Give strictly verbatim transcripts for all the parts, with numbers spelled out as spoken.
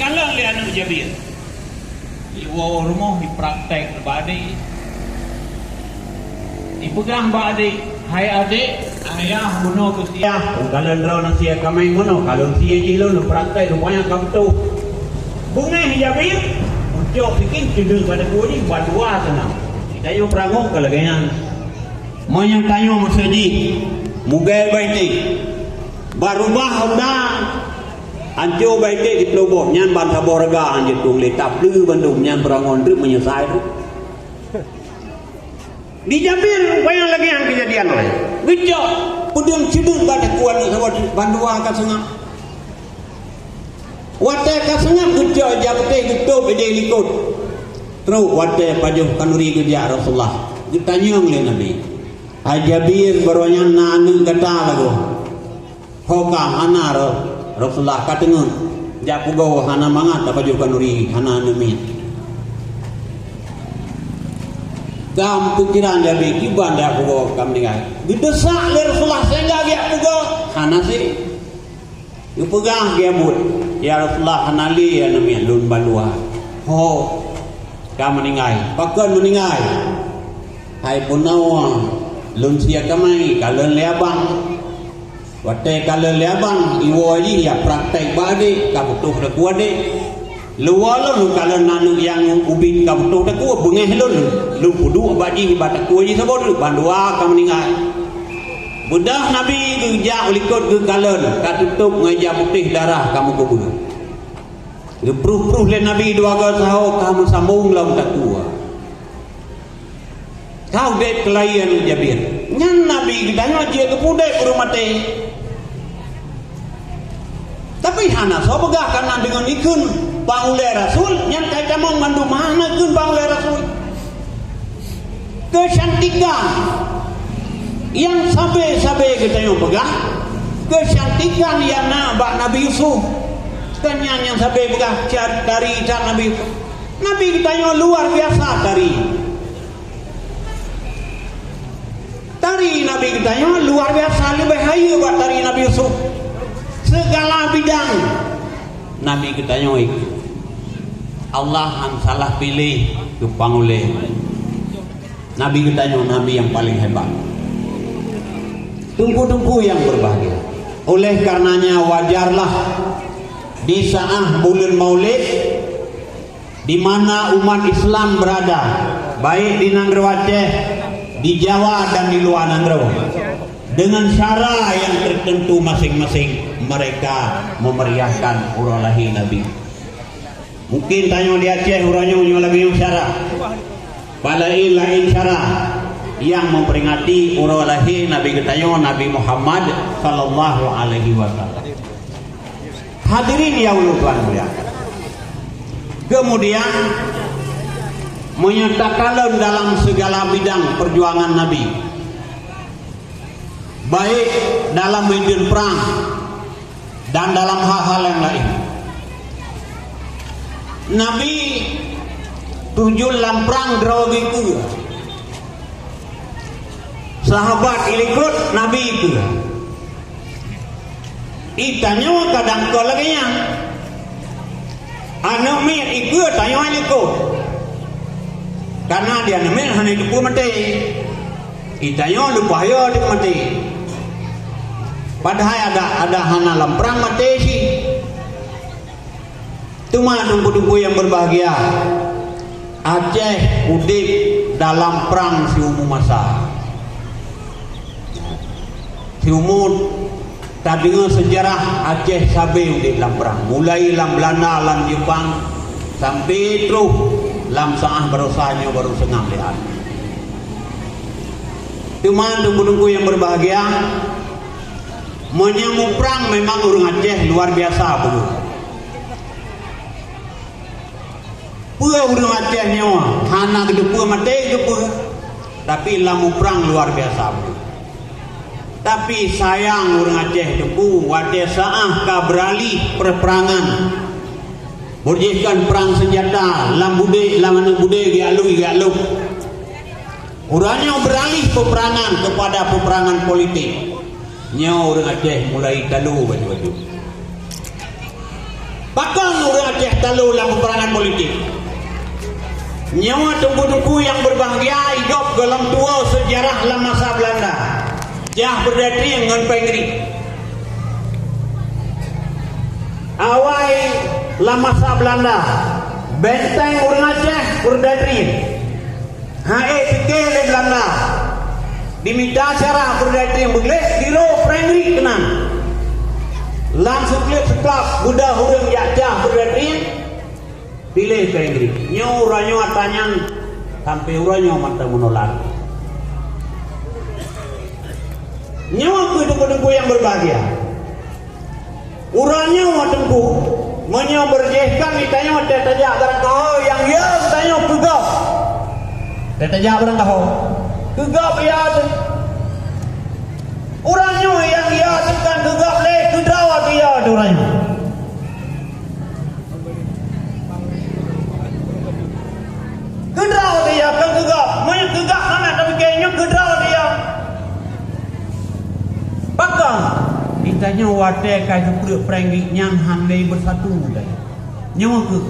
Kalon lé aneuk Jabir. Iwoe rumoh, ipraktek bak adék. Ipeugah bak adék, "Hai adék, ayah bunoe keu sie." "Kalon droe na sie kameng bunoe, kalon sie jih lôn, lôn praktek rupanya ka beutôi." Beungéh Jabir, ucok sikin ceudeuk bak takue jih, bandua seunang. Tanyoe peurangok ka lagée nyan. Meunyoe tanyoe meuseujid, mugée baité, barubah honda, anco baité jipeuloboh, nyan ban saboh rega han jeuet tueng lé, tapleue bandum, nyan peurangok treuk meunyeusai tu. Di Jabir, wayang lagée nyan keujadian, geucok peudeueng ceudeuk bak takue aneuk saboh bandua ka seungab. Watée ka seungab geucok ija putéh geutôb idéh likot. Trok watée pajoh khanuri geujak Rasulullah, geutanyong lé Nabi, "Hai Jabir, baroe nyan na aneuk gata lagoe?" "Ho ka, hana, Ra-, Rasulullah, ka teungeut. Jak pugoe hana mangat tapajoh khanuri, hana aneuk miet." Ka meupikiran Jabir, "Kiban jak pugoe ka meuninggai." Geudeusak lé Rasulullah sehingga geujak pugoe, hana sép. Geupeugah geuh buet, "Ya Rasulullah, hana lé aneuk miet lôn bandua." "Ho, ka meuninggai." "Pakon meuninggai?" "Hai bunoe, lôn sie kameng, kalon lé abang. Watée kalon lé abang, iwoe jih jak praktek bak adék, ka putôh takue adék. Lôn woe lôn, lôn kalon aneuk nyang ubit ka putôh takue, beungéh lôn, lôn peuduek bak jih, bak takue jih saboh treuk, bandua ka meuninggai." Beudôh Nabi geujak u likot geukalon, ka tutôb ngon ija putéh, darah ka meukeubeuet. Geupruh-pruh lé Nabi dua goe sahoe, ka meusambong lom takue. Ka udeb keulayi aneuk Jabir. Nyan Nabi geutanyoe jeuet keupeue udeb ureuëng maté. Tapi hana soe peugah kareuna deungon ikheun pang ulée rasul, nyan ka itamong mandum hana ikheun pang ulée rasul. Keucantikan nyang sabe-sabe geutanyoe peugah, keucantikan nyang na bak Nabi Yusuf. Kan nyan nyang sabe peugah, ca-, tari that Nabi Yusuf. Nabi geutanyoe luar biasa tari. Tari Nabi geutanyoe luar biasa, leubeh hayeue bak tari Nabi Yusuf. Segala bidang Nabi geutanyoe ikheun. Allah han salah piléh keu pang ulée. Nabi geutanyoe nabi nyang paleng hebat. Teungku-teungku nyang beubahgia, oleh karenanya wajarlah di saat buleuen Maulid, di mana umat Islam berada, baik di nanggroe Aceh, di Jawa, dan di luar nanggroe, dengan cara yang tertentu masing-masing mereka memeriahkan uroe lahé Nabi. Mungkin tanyoe di Aceh uroe nyoe, nyoe lagée nyoe cara, bak laén-laén cara yang memperingati uroe lahé Nabi geutanyoe, Nabi Muhammad sallallahu alaihi wasallam. Hadirin yang ulôn tuan muliakan. Kemudian, meunyoe takalon dalam segala bidang perjuangan Nabi, baik dalam medan perang dan dalam hal-hal yang lain, Nabi terjun lam perang droe geukeue. Sahabat ilikot Nabi keue. Itanyoe kadang kon lagée nyan. Aneuk miet ikeue tanyoe likot. Karena di aneuk miet hana jiteupeue maté. Itanyoe leupah yo teuk maté. Padahai ada, ada hana lam prang maté cit. Teuma teungku-teungku nyang berbahagia, Aceh udeb dalam prang siumu masa. Siumu tadeungoe seujarah Aceh sabe udeb lam prang, mulai lam Beulanda, lam Jeupang, sampai troh lam saát barosa nyoe barô seungab lé aneuk. Teuma teungku-teungku nyang berbahagia, meunyoe muprang memang ureuëng Aceh luar biasa beungéh. Peue ureuëng Aceh nyoe hana geuteupeue maté geuteupeue, tapi lam muprang luar biasa beungéh. Tapi sayang ureuëng Aceh teungku, watée saát ka beuralih peupeurangan, beujih kon prang seunjata, lam budé, lam aneuk budé geujak lui, geujak lôb. Uroe nyoe beuralih peupeurangan keupada peupeurangan politik. Nyoe ureuëng Aceh mulai talo baju-baju. Pakon ureuëng Aceh Lalu lam peperangan politik. Nyoe teungku-teungku nyang beubahgia, i gob gohlom tuwoe seujarah lam masa Beulanda. Jah Perdana Trieng ngon Péng Grik. Awai lam masa Beulanda, benteng ureuëng Aceh Perdana Trieng. Hai ék pike lé Beulanda. Dimita syarah Perdana Trieng beugleh, tiroe Péng Grik keunan. Lam seuklep-seuklap beudôh ureuëng jak cah Perdana Trieng, piléh Péng Grik. Nyoe uroe nyoe atra nyan sampai uroe nyoe mantong meunolat. Nyoe keuh teungku-teungku nyang beubahgia. Uroe nyoe teungku, meunyoe beurjih kan geutanyoe teuh tajak barangkaho nyang yö geutanyoe keu gob. Teuh tajak barangkaho keu gob yö teuh. Uroe nyoe nyang yö teuh kan keu gob lé, keu droe teuh yö teuh uroe nyoe. Keu droe teuh yö, kon keu gob. Meunyoe keu gob hana tapike, nyoe keu droe teuh yö. Pakon? Geutanyoe watée ka geupeureuet Péng Grik nyan hana lé beusatu lé. Nyoe keuh.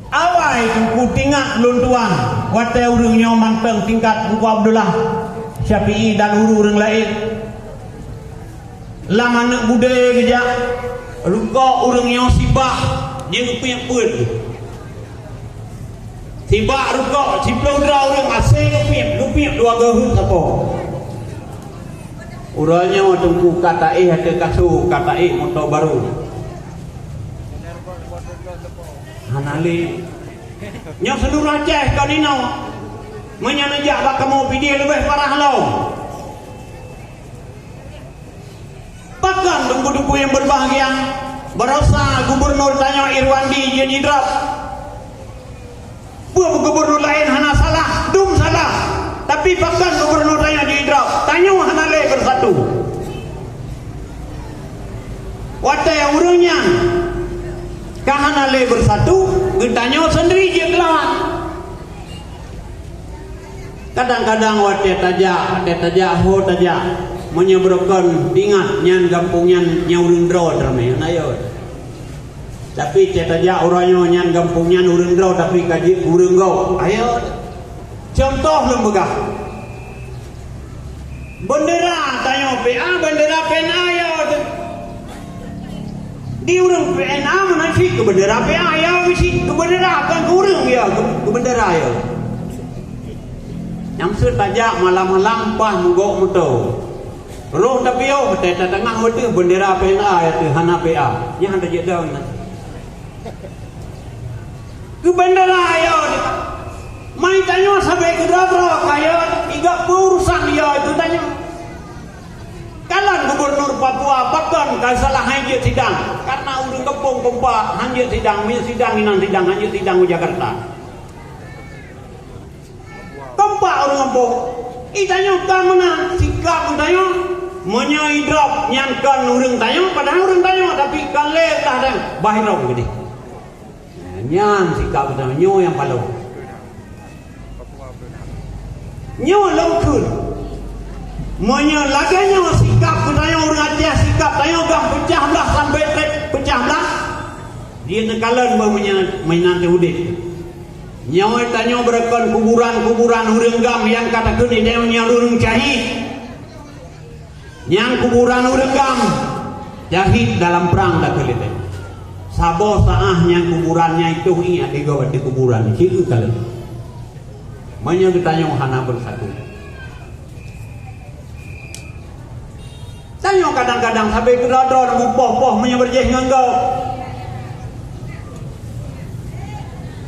Awai teungku, teuingat lôn tuan, watée ureuëng nyoe mantong tingkat Teungku Abdullah Syafi'i dan ureuëng-ureuëng laén. Lam aneuëk budé geujak, rukok ureuëng nyoe sibak jeuet geupiep peuet. Sibak rukok, siploh droe ureuëng asée geupiep, geupiep dua geuheuet sapo. Uroe nyoe teungku ka taéh ateueh kasô, ka taéh moto barô. Hana lé. Nyoe seuluruh Aceh kon inoe. Meunyoe neujak bak kamoe Pidie leubeh parah lom. Pakon teungku-teungku nyang beubahgia, baroesa gubunur tanyoe Irwandi jeuet jidrop. Peue gubunur laén hana salah, dum salah. Tapi pakon gubunur tanyoe jidrop, tanyoe hana lé beusatu. Watée ureuëng nyan ka hana lé beusatu, geutanyoe seundiri jeuet keulawan. Kadang-kadang watée tajak, watée tajak ho tajak, meunyoe beurokon teuingat nyan gampông nyan nyang ureuëng droe teramé, hana yo. Tapi tée tajak uroe nyoe nyan gampông nyan ureuëng droe tapi ka jeuet ureuëng gob. Ayo. Contoh lôn peugah. Bendera tanyoe P A, bendera P N A ya. Di ureuëng P N A meunan cit keu bendera P A ya, cit keu bendera, kon keu ureuëng ya, keu, keu bendera ya. Nyang seuet tajak malam-malam paih meugok moto. Roh tapiôh, watée tatangah watée bendera P N A ya teuh hana P A. Nyan hana jeuet dong na. Keu bendera ayo, mai tanyoe sabe keudroe-droe kayô, iga peurusan yo itu tanyoe. Kalon gubunur Papua pakon ka salah han jeuet sidang, karena ureuëng gampông kompak han jeuet sidang, meunyoe sidang inan sidang han jeuet sidang u Jakarta. Kompak ureuëng gampông. I tanyoe ka meunan sikap tanyoe. Meunyoe idrop nyan kon ureuëng tanyoe, padahai ureuëng tanyoe, tapi ka lé tah dan bah idrop keudeh. Nah, nyan sikap tanyoe nyang palong. Nyoe lôn kheun. Meunyoe lagée nyoe sikap tanyoe ureuëng Aceh, sikap tanyoe gam peucah blah sampai treb peucah blah, dia neukalon bah meunyan, meunan teuh udeb. Nyoe tanyoe beureukan kuburan-kuburan ureuëng gam nyang ka takheun idéh nyan ureuëng syahid. Nyang kuburan ureuëng gam syahid dalam prang takheun idéh. Saboh saáh nyang kuburan nyan itu ingat digob di kuburan siku kali. Meunyoe geutanyoe hana beusatu. Tanyoe kadang-kadang sabe keudroe-droe mupoh-poh meunyoe beurjih ngon gob.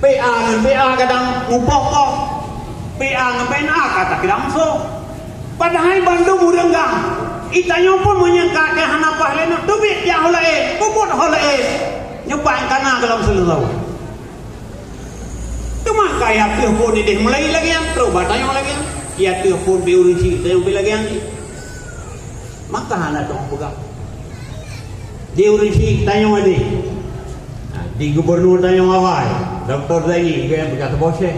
P A ngon P A kadang mupoh-poh. P A ngon P N A ka takira musoh. Padahai bandum ureuëng gam. I tanyoe pun meunyoe ka hana paih lé nyoe, teubiet jak ho laén, peubuet ho laén. Nyoe paih kana gohlom seuleusoe. Teuma ka ya teuh phon idéh mulai lagée nyan, trok bak tanyoe lagée nyan. Ya teuh phon bak ureuëng syik tanyoe pih lagée nyan. Maka hana teupeugah. Di ureuëng syik tanyoe idéh. Nah, di gubunur tanyoe awai, Doktor Zaini, geupeugah saboh syeh.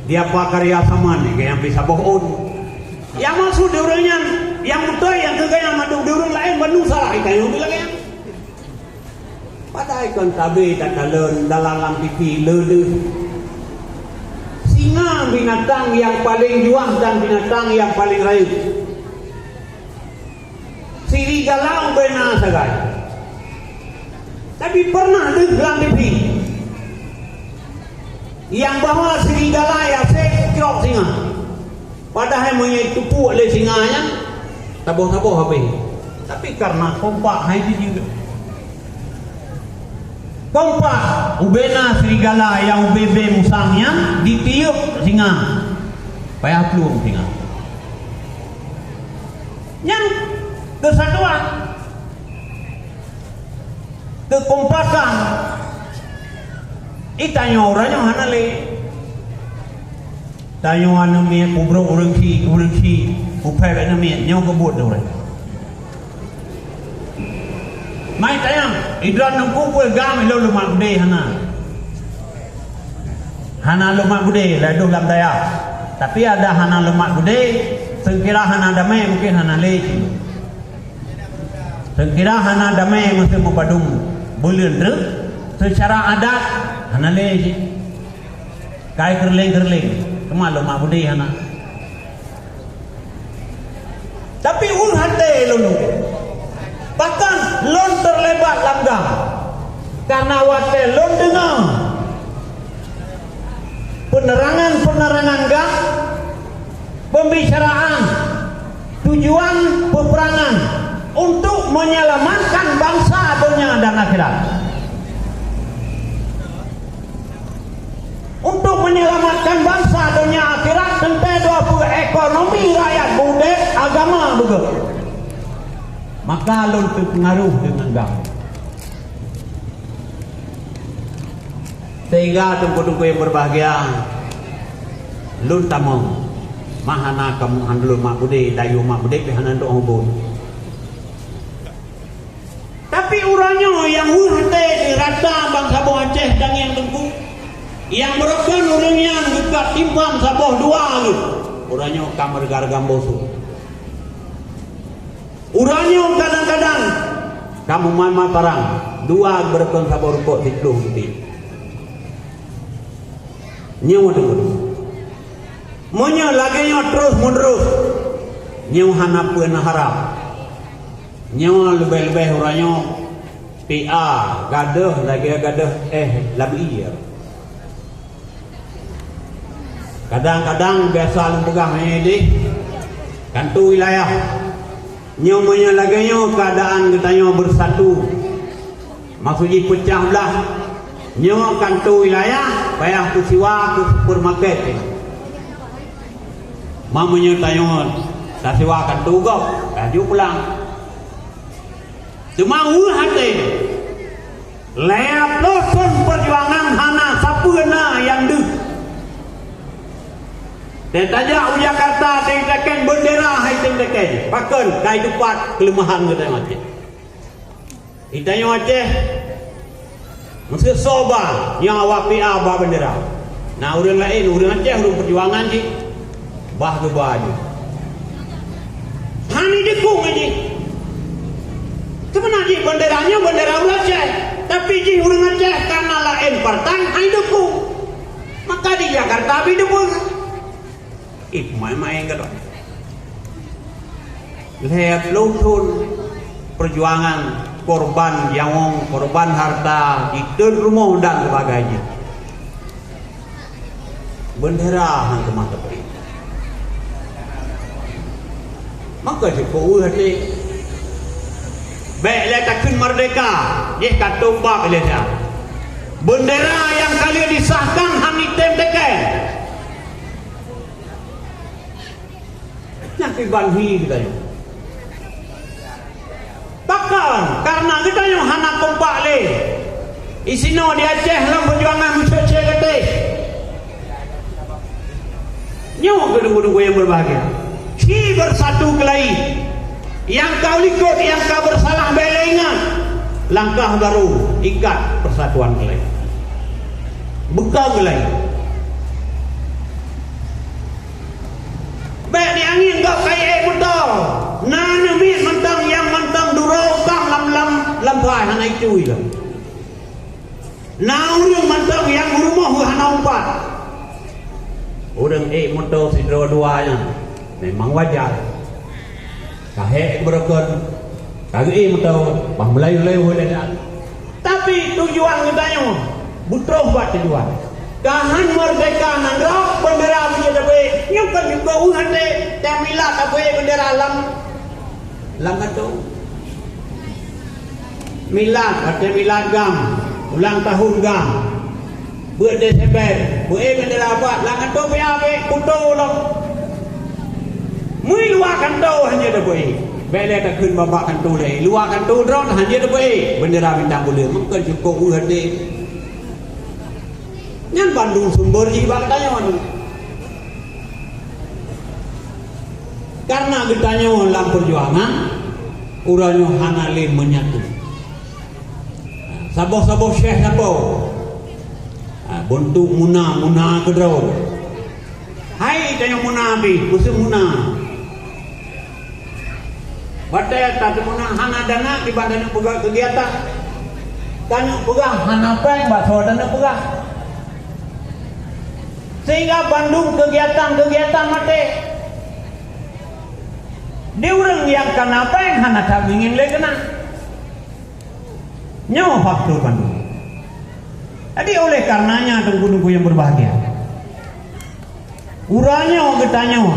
Di Apa Karya Saman, geupeugah saboh ôn. Nyang maksud di ureuëng nyan, nyang beutôi nyang keu gaya mandum di ureuëng laén bandum salah, i tanyoe pih lagée nyan. Padahai kon sabe takalon dalam lam T V le deuh. Singa binatang nyang paleng juah dan binatang nyang paleng rayeuk. Serigala ubena sagai. Tapi pernah deuh lam T V nyang bahwa serigala nyang seb crok singa. Padahai meunyoe tupuk lé singa nyan, taboh-taboh habéh. Tapi karena kompak hai jijeuet. Kompak ubena serigala nyang ubé-bé musang nyan ditiup singa. Payah plueng singa. Nyan keusatuan, keukompakan. Ih, tanyoe uroe nyoe hana lé. Tanyoe aneuk miet, peubrok ureueng chik, ureueng chik, peuphèk aneuk miet, nyoe keubuet ureueng. Mai tanyong, idroe Teungku peue gam ilôn leumak beudé hana. Hana leumak beudé, ladôh lam dayah. Tapi adak hana leumak beudé, seukira hana damé mungken hana lé cit. Seukira hana damé meuseu meupadum buleuen treuk, seucara adat hana lé cit. Kai keureuléng-keureuléng, teuma leumak beudé hana. Tapi weueh até lôn, bahkan lôn teulibat lam gam. Karena watèe lôn deungoe peunerangan-peunerangan gam, pembicaraan, tujuan peperangan untuk menyelamatkan bangsa, donya dan akhirat. Untuk menyelamatkan bangsa, donya, akhirat, teuntèe dua peue ekonomi rakyat beudép, agama beugét. Maka lôn teupeungaruh deungon gam. Sehingga teungku-teungku nyang berbahagia, lôn tamong, ma hana kamoe hana lôn mak beudé, dayuh mak beudé pih hana lôn hubung. Tapi uroe nyoe nyang weueh até di rata bansaboh Aceh dan nyang teungku, nyang meureukan ureueng nyan geukat timphan saboh dua lôn. Uroe nyoe ka meureuga-reuga boh su. Uroe nyoe kadang-kadang ka meumat-mat parang, dua beureukan saboh rukok siplôh meuti. Nyoe deungon. Meunyoe lagèe nyoe terus menerus, nyoe hana peue na harap. Nyoe leubeh-leubeh uroe nyoe P A gadôh lagèe gadôh éh lam ie. Kadang-kadang biasa lôn peugah nyan deh, kanto wilayah. Nyoe meunyoe lagèe nyoe keuadaan geutanyoe beusatu, maksud jih peucah blah, nyoe kanto wilayah payah teusiwa keu supermarket. Ma meunyoe tanyoe tasiwa kanto gob, laju pulang. Teuma weueh até, lhèe ploh thon peujuangan hana sapeue na nyang deuh. Teuh tajak u Jakarta, teuh takén bendera hai teuh takén. Pakon? Kai teupat keuleumahan geutanyoe Aceh. Geutanyoe Aceh meuseu soe ba nyang awak P A ba bendera. Na ureueng laén, ureueng Aceh, ureueng peujuangan jih bah geuba jih. Hana dukung jih. Seubeunar jih bendera nyoe bendera ureueng Aceh, tapi jih ureueng Aceh karena laén partai hana dukung. Maka di Jakarta bideupeue. Ih, main-main ka dok. Lhèe ploh thon peujuangan, korban nyawöng, korban harta, jiteuet rumoh dan sebagainya. Bendera han keumah teupeu. Maka sipeuweuh até. Bèk lé takheun merdeka, jih ka tombak lé dah. Bendera nyang ka lheueh disahkan han item teuken. Nyan kiban hi geutanyoe. Pakon? Karena geutanyoe hana kompak lé. Isinoe di Aceh lam peujuangan meucék-cék geutéh. Nyoe keuh teungku-teungku nyang berbahagia. Ci bersatu keulayi. Nyang ka likot, nyang ka bersalah bèk lé ingat. Langkah baru, ikat persatuan keulayi. Beuka keulayi. Bèk di angén gob kayèe moto. Na aneuk miet mantong nyang mantong duroe utang lam, lam, lam phai hana itui lom. Na ureuëng mantong nyang meurumoh hana umpat. Ureuëng ék moto sidroe dua nyan memang wajar. Ka hék beureukat, ka geuék moto, bah meulayeue-layeue lé that. Tapi tujuan geutanyoe beutroh bak tujuan. Ka hán meurdehka nanggroe, beundera beujeuet tabeuék, nyoe kon jukôk ueh até, teumilat tabeuék beundera lam, lam kantô. Milat, watée milat GAM, ulang tahun GAM, beuet Desember, beuék beundera bak lam kantô pih abéh, kuto lom. Meuluwa kantô hana tabeuék. Bék lé takheun bak kantô lé. Luwa kantô droe hana tabeuék. Beundera bintang buleuen, meukeun cukôp ueh até. Nyan bandum sumber jih bak geutanyoe. Karena geutanyoe lam peujuangan, uroe nyoe hana lé meunyato. Saboh-saboh syekh sapo, ha, beuntuk muna-muna keudroe. Hai tanyoe muna pih, khusos muna. Watée tateumuna hana dana kiban tanyoe peugah keugiatan. Tanyoe peugah hana péng bak soe tanyoe peugah. Sehingga bandum keugiatan-keugiatan maté. Di ureuëng nyang kana péng hana that ngieng lé keunan. Nyoe faktor bandum. Jadi oleh karenanya teungku-teungku nyang berbahagia, uroe nyoe geutanyoe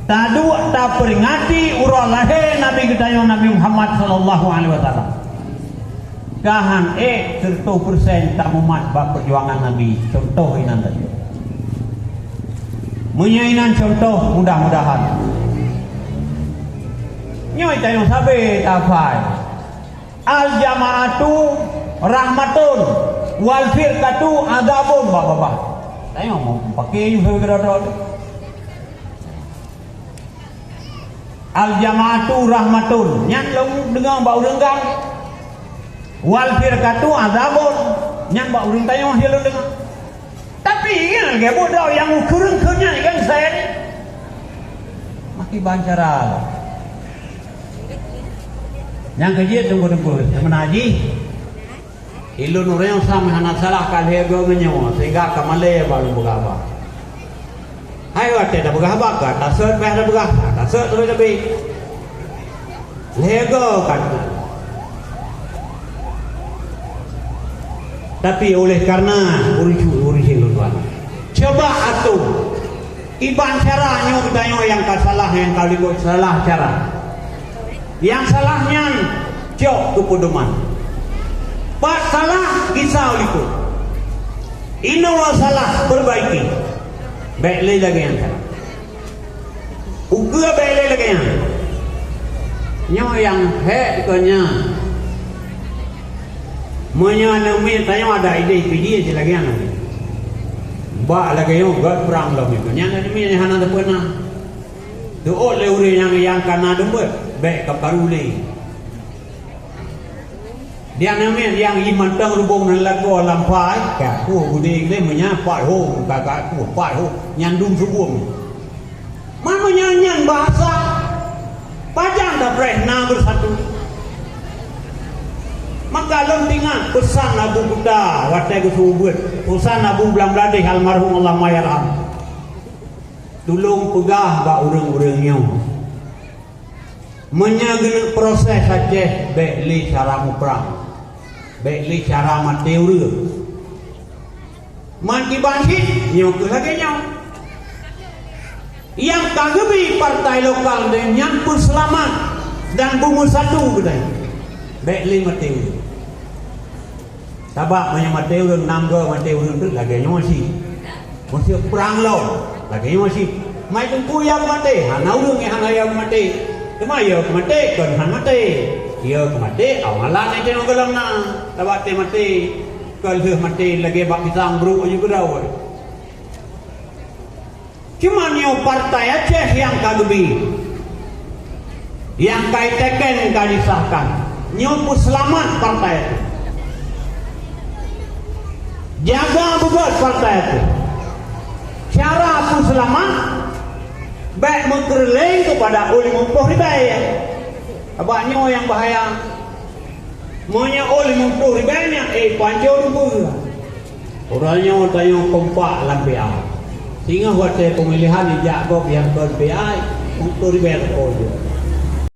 taduek tapeuringati uroe lahé Nabi geutanyoe Nabi Muhammad sallallahu alaihi wasallam. Ka hán ék siratoh persen tamumat bak peujuangan Nabi, contoh inan tadi. Meunyoe inan contoh, mudah-mudahan nyoe tanyoe sabe tafai. Al-jama'atu rahmatun, wal firqatu adzabun, bah-bah-bah. Tanyoe meupaké yue keudroe-droe. Al-jama'atu rahmatun, nyan lôn deungoe bak ureuëng GAM. Wal firqatu adzabun, nyan bak ureuëng tanyoe lôn deungoe. Tapi nyan lagée boh droe nyang ukeureueng keu nyan kan saya ni. Makai bancara. Nyang keujeuet teungku-teungku, meunan jih. Ilôn ureuëng nyang sama hana salah ka lhée goe meunyoe, sehingga ka malée bak lôn peugah haba. Hai watée tapeugah haba ka tasot payah tapeugah, tasot leubeh-leubeh. Lhée goe ka. Tapi oleh karena ureuëng cu-, ureuëng lôn tuan. Coba ateueh Iban cara nyoe geutanyoe nyang ka salah, nyang ka likot salah cara. Nyang salah nyan cok keu peudoman. Pat salah gisa u likot. Inoe salah perbaiki. Bék lé lagée nyan salah. Ukeue bék lé lagée nyan. Nyoe nyang hék kon nyan. Meunyoe aneuk miet tanyoe ada idéh pih jih lagée nyan. Bak lagée nyoe göt prang lom itu. Nyan aneuk miet nyang hana teupeuna. Teuôt lé ureuëng nyang, nyang ka na deumbeuet, bék ka paru lé. Di aneuk miet nyang jih mantong rubông nan lakoe lam pai, ka kueh gudeng lé meunyan pat ho, ka, ka kueh pat ho, nyan dum subong. Meunyoe nyan bahasa, pajan tapreh na beusatu. Maka lôn teuingat peusan Abu Kuta watée geuseumeubeuet, peusan Abu Blang Bladeh almarhum Allahumma yarham. Tulông peugah bak ureuëng-ureuëng nyoe, meunyoe geuneuk proses Aceh, bék lé cara muprang, bék lé cara maté ureuëng. Man kiban cit nyoe keuh lagée nyoe. Nyang ka geubi partai lokal deh nyan peuseulamat dan beumeusatu geutanyoe. Bék lé maté ureuëng. Sabab meunyoe maté ureuëng nam goe maté ureuëng teuk lagée nyoe cit. Meuseu prang lom lagée nyoe cit. Mai teungku ya maté, hana ureuëng nyang hana ya maté. Teuma ya maté kon hana maté. Ya maté amalan nyang teunoe gohlom na. Sabab té maté. Ka lheueh maté lagée bak pisang brok aju keudroe. Cuma nyoe partai Aceh nyang ka geubi, nyang ka iteken ka disahkan. Nyoe peuseulamat partai Aceh. Jaga beugét partai Aceh. Cara peuseulamat, bék meukeureuléng keupada u limong ploh ribée. Abak nyoe nyang bahaya. Meunyoe oh limong ploh ribèe nyan, eh, pancôh ribèe. Uroe nyoe tanyoe kompak lam P A. Singoh watèe peumilihan ijak gob nyang kon P A, limong ploh ribèe teuko jeuet.